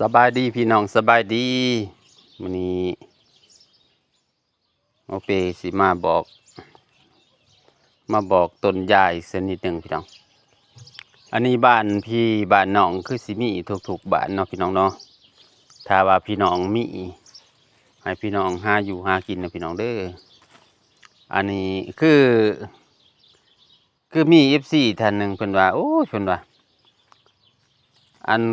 ສະບາຍດີພີ່ນ້ອງ ສະບາຍດີ. ມື້ນີ້ໝໍເປ້ຊິມາບອກ ມາບອກຕົ້ນຢາອີກຊະນິດໜຶ່ງພີ່ນ້ອງ. ອັນນີ້ບ້ານພີ່ບ້ານນ້ອງຄືຊິມີທຸກໆບ້ານເນາະພີ່ນ້ອງເນາະ. ຖ້າວ່າພີ່ນ້ອງມີ ໃຫ້ພີ່ນ້ອງຫາຢູ່ຫາກິນນະພີ່ນ້ອງເດີ. ອັນນີ້ຄື ຄືມີເອັຟຊີທ່ານໜຶ່ງເພິ່ນວ່າ ໂອ້ຍ ເພິ່ນວ່າ ອັນ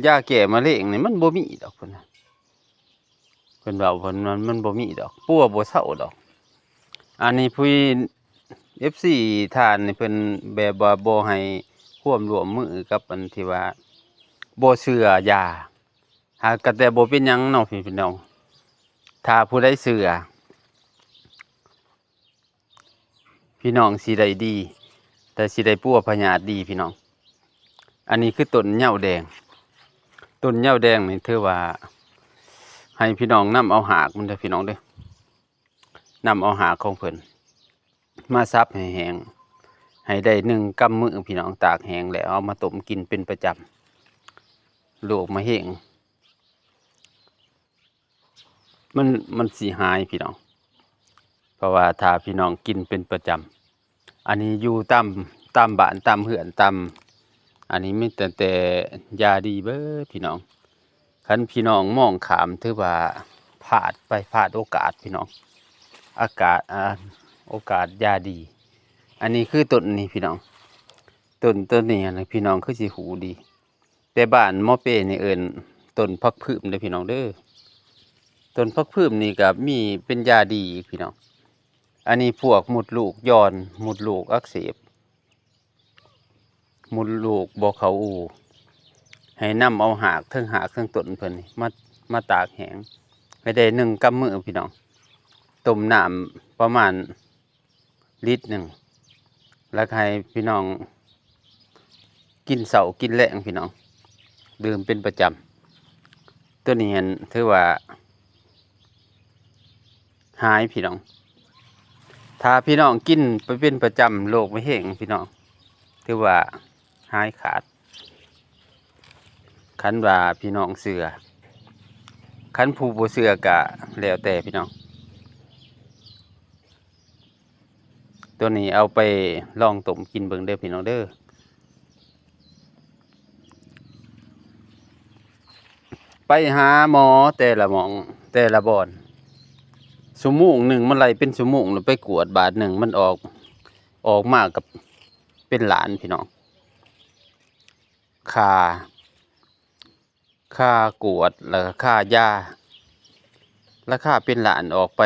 ຢາແກ້ມະເຮັງນີ້ມັນບໍ່ມີດອກ ເພິ່ນວ່າ ເພິ່ນເວົ້າ ເພິ່ນວ່າມັນບໍ່ມີດອກ ປົວບໍ່ເຊົາດອກ. ອັນນີ້ຜູ້ ເອັຟຊີທ່ານນີ້ເພິ່ນແບບວ່າບໍ່ໃຫ້ຄວາມຮ່ວມມືກັບອັນທີ່ວ່າບໍ່ເຊື່ອຢາ. ຫາກະແຕ່ບໍ່ເປັນຫຍັງເນາະພີ່ນ້ອງ ຖ້າຜູ້ໃດເຊື່ອ ພີ່ນ້ອງຊິໄດ້ດີ ແຕ່ຊິໄດ້ປົວພະຍາດດີພີ່ນ້ອງ. ອັນນີ້ຄືຕົ້ນເຍົາແດງ ຕົ້ນເຍົາແດງນີ້ຖືວ່າ ໃຫ້ພີ່ນ້ອງນຳເອົາຮາກມັນເດີພີ່ນ້ອງເດີ. ນຳເອົາຮາກຂອງເພິ່ນມາສັບໃຫ້ແຫ້ງ ໃຫ້ໄດ້ໜຶ່ງກຳມືພີ່ນ້ອງ. ຕາກແຫ້ງແລ້ວເອົາມາຕົ້ມກິນເປັນປະຈຳ ໂລກມະເຮັງ ມັນ ມັນຊິຫາຍພີ່ນ້ອງ ເພາະວ່າຖ້າພີ່ນ້ອງກິນເປັນປະຈຳ. ອັນນີ້ຢູ່ຕາມ ຕາມບ້ານຕາມເຮືອນຕາມ ອັນນີ້ມີແຕ່ ແຕ່ຢາດີເບີດພີ່ນ້ອງ. ຄັນພີ່ນ້ອງມອງຂ້າມຖືວ່າພາດໄປ ພາດໂອກາດພີ່ນ້ອງ ອາກາດ ອ່າ ໂອກາດຢາດີ. ອັນນີ້ຄືຕົ້ນນີ້ພີ່ນ້ອງ ຕົ້ນ ຕົ້ນນີ້ຫັ້ນ ພີ່ນ້ອງຄືຊິຮູ້ດີ. ແຕ່ບ້ານໝໍເປ້ນີ້ເອີ້ນຕົ້ນຜັກຜືມເດີພີ່ນ້ອງເດີ. ຕົ້ນຜັກຜືມນີ້ກໍມີເປັນຢາດີອີກພີ່ນ້ອງ. ອັນນີ້ພວກມົດລູກຢ່ອນ ມົດລູກອັກເສບ ມົດລູກບໍ່ເຂົ້າອູ່ ໃຫ້ນຳເອົາຮາກ ເທິງຮາກເທິງຕົ້ນເພິ່ນນີ້ມາ ມາຕາກແຫ້ງ ໃຫ້ໄດ້ໜຶ່ງກຳມືພີ່ນ້ອງ. ຕົ້ມນ້ຳປະມານ ລິດໜຶ່ງ ແລ້ວກໍໃຫ້ພີ່ນ້ອງກິນເຊົ້າກິນແລງພີ່ນ້ອງ ດື່ມເປັນປະຈຳ. ໂຕນີ້ຫັ້ນຖືວ່າຫາຍພີ່ນ້ອງ. ຖ້າພີ່ນ້ອງກິນໄປເປັນປະຈຳ ໂລກມະເຮັງພີ່ນ້ອງ ຖືວ່າຫາຍຂາດ. ຄັນວ່າພີ່ນ້ອງເຊື່ອ ຄັນຜູ້ບໍ່ເຊື່ອກະແລ້ວແຕ່ພີ່ນ້ອງ. ໂຕນີ້ເອົາໄປລອງຕົ້ມກິນເບິ່ງເດີພີ່ນ້ອງເດີ. ໄປຫາໝໍແຕ່ລະໝ່ອງ ແຕ່ລະບ່ອນ ຊົ່ວໂມງໜຶ່ງ ມັນໄລ່ເປັນຊົ່ວໂມງ ແລ້ວໄປກວດບາດໜຶ່ງ ມັນອອກ ອອກມາກັບເປັນລ້ານພີ່ນ້ອງ. ຄ່າ ຄ່າກວດ ແລ້ວກໍຄ່າຢາ ລາຄາເປັນລ້ານອອກໄປ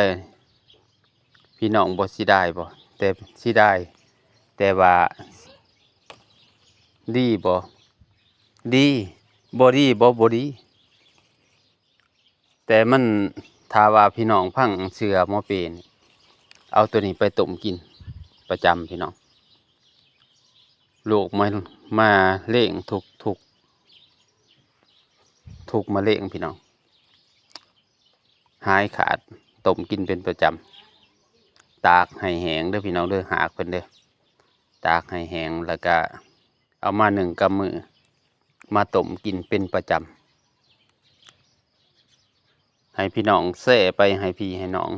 ພີ່ນ້ອງບໍ່ເສຍດາຍບໍ່? ແຕ່ເສຍດາຍ ແຕ່ວ່າດີບໍ່? ດີ. ບໍ່ດີບໍ່? ບໍ່ດີ. ແຕ່ມັນ ຖ້າວ່າພີ່ນ້ອງຟັງເຊື່ອໝໍເປນີ້ ເອົາໂຕນີ້ໄປຕົ້ມກິນປະຈຳພີ່ນ້ອງ. ໂລກມະ ມະເຮັງທຸກ ທຸກ ທຸກມະເຮັງພີ່ນ້ອງ ຫາຍຂາດ. ຕົ້ມກິນເປັນປະຈຳ ຕາກໃຫ້ແຫ້ງເດີພີ່ນ້ອງເດີ ຮາກເພິ່ນເດີ ຕາກໃຫ້ແຫ້ງ ແລ້ວກະເອົາມາໜຶ້ງກຳມື ມາຕົ້ມກິນເປັນປະຈຳ. ໃຫ້ພີ່ນ້ອງແຊໄປໃຫ້ພີ່ໃຫ້ນ້ອງ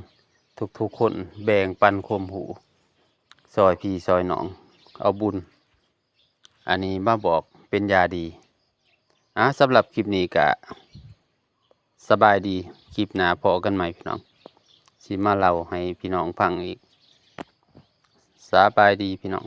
ທຸກໆຄົນ ແບ່ງປັນຄວາມຮູ້ ຊ່ອຍພີ່ຊ່ອຍນ້ອງ ເອົາບຸນ ອັນນີ້ມາບອກເປັນຢາດີ. ອາ ສຳລັບຄລິບນີ້ກະສະບາຍດີ ຄລິບໜ້າພໍ້ກັນໃໝ່ພີ່ນ້ອງ ຊິມາເລົ່າໃຫ້ພີ່ນ້ອງຟັງອີກ. ສະບາຍດີພີ່ນ້ອງ.